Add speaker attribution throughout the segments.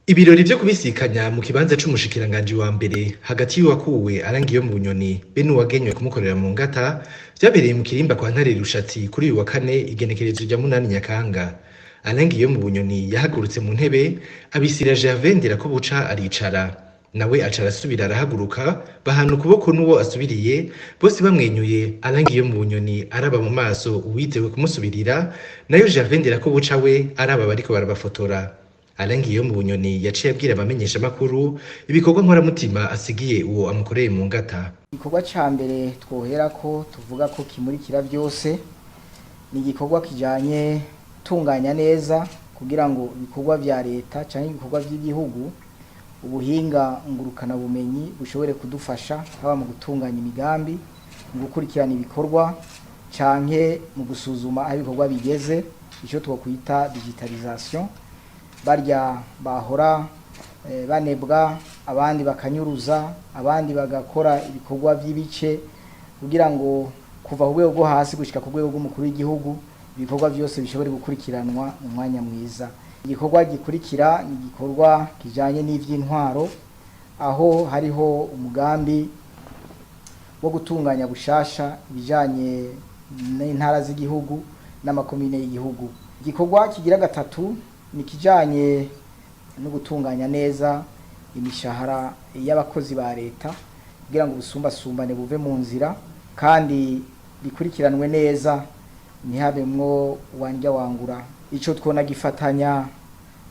Speaker 1: Ibirori vyo kubisikanya mu kibanza c'umushikiranganji wa mbere hagati y'uwakuwe Alain Guillaume Bunyoni be n'uwagenywe kumukorera mu ngata vyabereye mu Kirimba kwa Ntare Rushatsi kuri uyu wa kane, igenekerezo rya 8 Nyakanga. Alain Guillaume Bunyoni yahagurutse mu ntebe, abisira Gervais Ndirakobuca aricara, nawe aca arasubira arahaguruka, bahana ukuboko n'uwo asubiriye, bose bamwenyuye. Alain Guillaume Bunyoni araba mu maso uwizewe kumusubirira, nayo Gervais Ndirakobuca we araba bariko barabafotora. Alain Guillaume Bunyoni yaciye abwira abamenyeshamakuru ibikorwa nkoramutima asigiye uwo amukoreye mu ngata.
Speaker 2: Igikorwa ca mbere twohera ko tuvuga ko kimurikira byose ni igikorwa kijanye tunganya neza kugira ngo ibikorwa vya leta canke ibikorwa vy'igihugu, ubuhinga ngurukana bumenyi bushobore kudufasha, haba mu gutunganya imigambi, mu gukurikirana ibikorwa canke mu gusuzuma aho ibikorwa bigeze, ico twokwita digitalisation. Barya bahora banebwa, abandi bakanyuruza, abandi bagakora ibikorwa vy'ibice, kugira ngo kuva ku rwego rwo hasi gushika ku rwego rw'umukuru w'igihugu ibikorwa vyose bishobore gukurikiranwa mu mwanya mwiza. Igikorwa gikurikira ni igikorwa kijanye n'ivy'intwaro, aho hariho umugambi wo gutunganya bushasha ibijanye n'intara z'igihugu n'amakomine y'igihugu. Igikorwa kigira gatatu ni kijanye no gutunganya neza imishahara y'abakozi ba leta, kugira ngo ubusumbasumbane buve mu nzira kandi bikurikiranwe neza, ntihabemwo wandya wangura. Ico twona gifatanya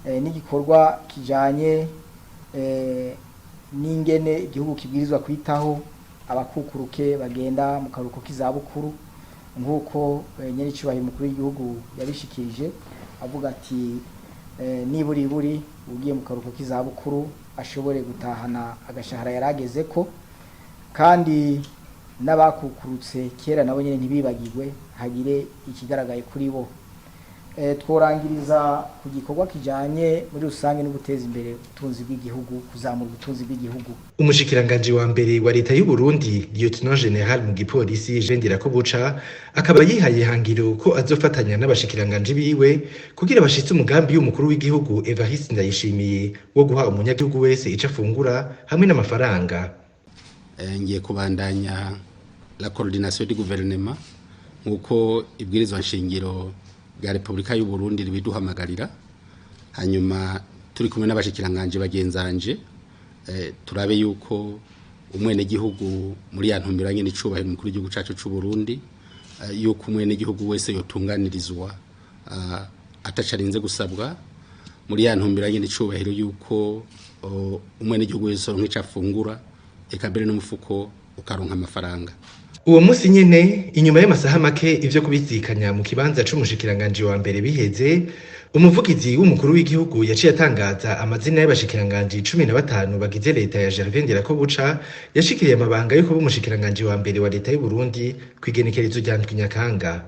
Speaker 2: n'igikorwa kijanye n'ingene igihugu kibwirizwa kwitaho abakukuruke bagenda mu karuhuko k'izabukuru, nk'uko nyenicubahiro umukuru w'igihugu yabishikirije avuga ati niburiburi ugiye mu karuhuko k'izabukuru ashobore gutahana agashahara yaragezeko, kandi n'abakukurutse kera nabo nyene ntibibagirwe, hagire ikigaragaye kuri bo. Tworangiriza ku gikorwa kijanye muri rusange no guteza imbere ubutunzi bw'igihugu, kuzamura ubutunzi bw'igihugu.
Speaker 1: Umushikiranganji wa mbere wa leta y'u Burundi, Lieutenant General mu gipolisi Jean Ndirakobuca, akaba yihaye ihangiro ko azofatanya n'abashikiranganji biwe kugira bashitse umugambi w'umukuru w'igihugu Evariste Ndayishimiye wo guha umunyagihugu wese ico afungura hamwe n'amafaranga.
Speaker 3: Ngiye kubandanya la coordination du gouvernement nkuko ibwirizwa nshingiro rya Repubulika y'u Burundi ribiduhamagarira, hanyuma turi kumwe n'abashikiranganje bagenzanje turabe yuko umwene gihugu muri ya ntumbero nyene icubahiro umukuru w'igihugu cacu c'u Burundi yuko umwene gihugu wese yotunganirizwa atacarinze gusabwa, muri ya ntumbero nyene icubahiro yuko umwene gihugu wese aronka ico afungura, eka mbere n'umufuko ukaronka amafaranga.
Speaker 1: Uwo musi nyene, inyuma y'amasaha make ivyo kubizikanya mu kibanza c'umushikiranganji wa mbere biheze, umuvugizi w'umukuru w'igihugu yaciye atangaza amazina y'abashikiranganji 15 bagize leta ya Gervais Ndirakobuca yashikiriye amabanga yo kuba umushikiranganji wa mbere wa leta y'u Burundi kw'igenekerezo rya 7 Nyakanga.